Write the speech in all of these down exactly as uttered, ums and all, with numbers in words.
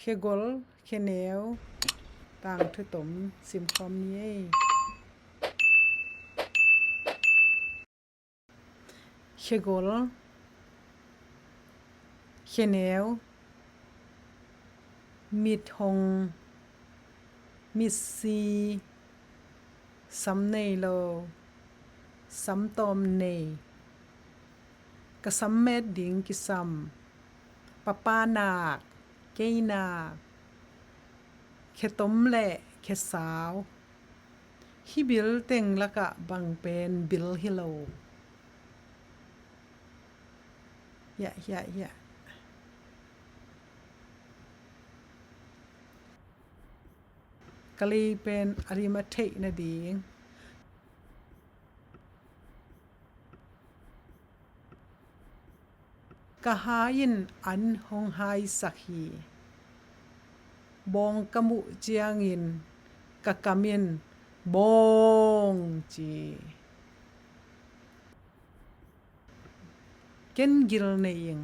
Khegol, kheneu, tangthu tom simkhawm ni ei. Khegol, kheneu, mithong, mitsi, sam nei lo, sam tawm nei, ka sam met ding kisam, papa nak, kei nak, khetom le khesau. Hih bil teng lakah bang pen bil hi lo. Hiah, hiah, hiah. Ka lei pen a lim a theih nading. Ka ha in an hong haisak hi. Bawng ka muh ciangin ka kam in bawng ci. Ken gil nei ing,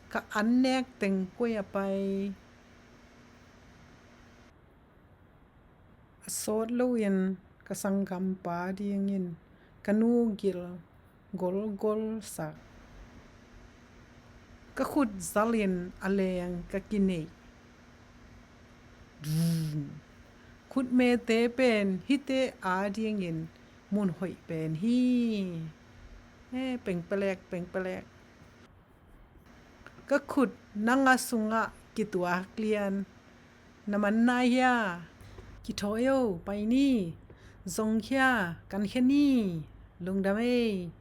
ka an nek teng koi a pai. A sawt loin ka sanggampa dingin ka nu gil golgol sak. Ka khut zalin a leng ka kineih. Khutmete pen hihte a dingin mun hoih pen hi. E, pengpelek, pengpelek. Ka khut nang a sungah kituak lian. Na man nai hia? Kithawi o, pai ni. Zong khia, kan khia ni. Lungdam ei.